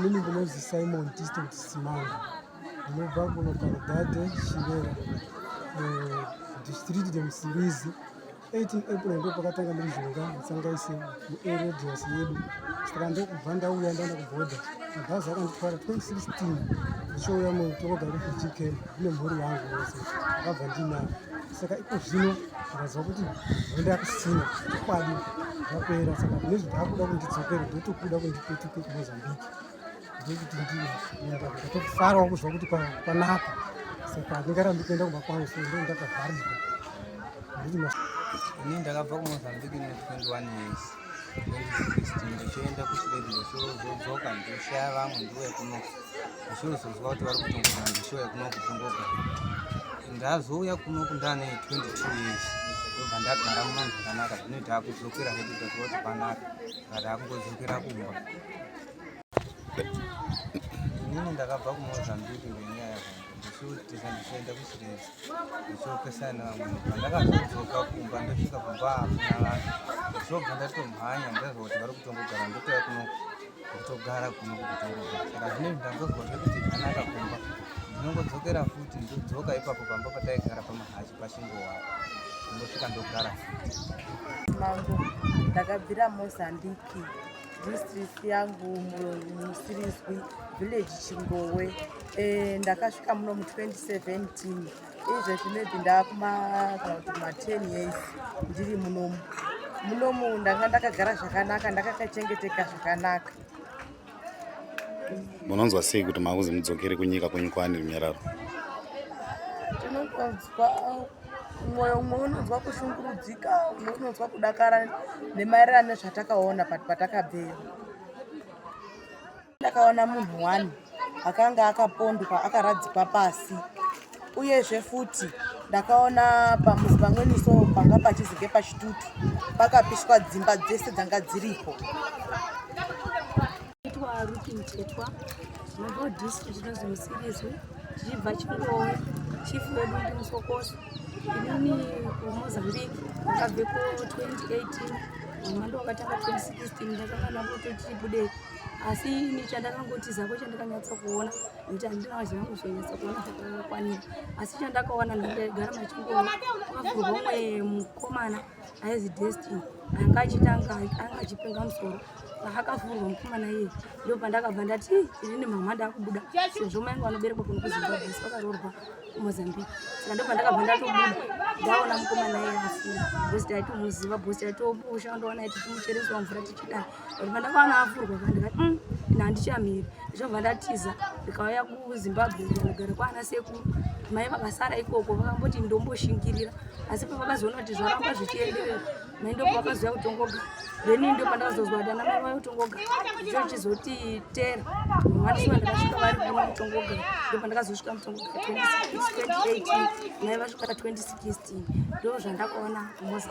Inini ndinonzi Simon Distant Simanga, ndinobva kulocalidade Chivera, district de Msirizi. 18 April ndo pakatanga mhirizhonga muTsangaise mueredias yedu, saka ndokubva ndauya ndaenda kubhodha. Mabhazi akanditwara 2016 ndichiuya muTokoga refugee camp ndine mhuri yangu yose, ndakabva ndinayo. Saka iko zvino ndikaziva kuti hondo yakusina, chokwadi zvapera, saka nezvi ndaakuda kuti ndidzokere, ndotokuda kuti ndipetuke kuMozambique, ndokuti ndienda. Ndatofarawo kuzwa kuti kwanaka, saka handingarambi kuenda kumba kwangu, so ndo ndakavharirwa nditi. Ini ndakabva kuMozambique ne 21 years, 2016, ndichienda kuChiredzi. Ndichozodzoka ndichishaya vamwe, ndiuya kunoku, ndichozozwa kuti vari kutongogara, ndichiuya kunoku kutongogara. Ndazouya kunoku ndane 22 years, ndobva ndagara muno zvakanaka. Zvino taakudzokera hedu, tazwa kuti kwanaka, saka taakungodzokera kumba. Inini ndakabva kuMozambique ngenyaya yehondo, ndichiutiza ndichienda kuChiredzi, ndichiopesana nevamweni. Pandakazodzoka kumba, ndosvika kumba hakuna vanhu. Ndichobva ndatomhanya, ndazwa kuti vari kutongogara, ndotouya kunoku, ndotogara kunoku kutongogara. Saka zvinezvi ndangozwa zvekuti zvanaka kumba, ndinongodzokera futi, ndodzoka ipapo pamba pataigara pamahachi pachingowa, ndongosvika ndogara futi. Mangu ndakabvira Mozambique, district yangu Musirizwi, village Chingowe. Ndakasvika muno mu2017. Izvezvi maybe ndakuma kana kuti ma10 years ndiri munomu. Munomu ndanga ndakagara zvakanaka, ndakakachengeteka zvakanaka. Munonzwa sei kuti makuzi mudzokere kunyika kwenyu kwaane runyararo? Tinonzwa mwoyo, umwe unonzwa kushungurudzika, umwe unonzwa kudakara nemaererano nezvatakaona patakabveyo. Ndakaona munhu one akanga akapondwa, akaradzikwa pasi. Uyezve futi ndakaona pamuzi pamweni so panga pachizenge pachitutu, pakapiswa dzimba dzese dzanga dziripo. Itwa Ruti Mtetwa, ndinobva district inonzi Musirizwi, tichibva Chingowe. Chief wedu ndiMusokosi. Inini kuMozambique ndakabveko 2018, mama ndo wakatanga 2016. Ndakanga ndambototi budei, asi ini chandakangotizako chandakanyatsa kuona, nekuti handina vaziva vangu zvonyatsa kuona zvakakwanira, asi chandakaona, ndaigara maChingowe, kwakavhurwa umwe mukomana aizi Destiny, anga achitanga anga achipenga musoro. Paakavhurwa mukomana iye, ndo pandakabva ndati, "Ii, inini mama ndakubuda," sezvo mai vangu vanoberekwa kuno kuZimbabwe, asi vakaroorwa kuMozambique. Saka ndo pandakabva ndatobuda ndaona mukomana iye afura, because taitomuziva, because taitomboshandaona tichimuchereswa mvura tichidai. But pandakaona afurwa ka, ndikati, ini handichamiri." Ndichobva ndatiza, ndikauya kuZimbabwe, ndikanogara kwaana sekuru. Mai vakasara ikoko, vakamboti ndomboshingirira, asi pavakazoona kuti zvaramba zvichienderera, mai ndo pavakazoya kutongoga. Then ndo pandakazozwa kuti ana mai vauya kutongoga, ndicho chizoti tera vandishuwa. Ndakasvika vari kuno kutongoga, ndo pandakazosvika mutongoga 2018, mai vasvika 2016. Ndo zvandakaona kuMozambique.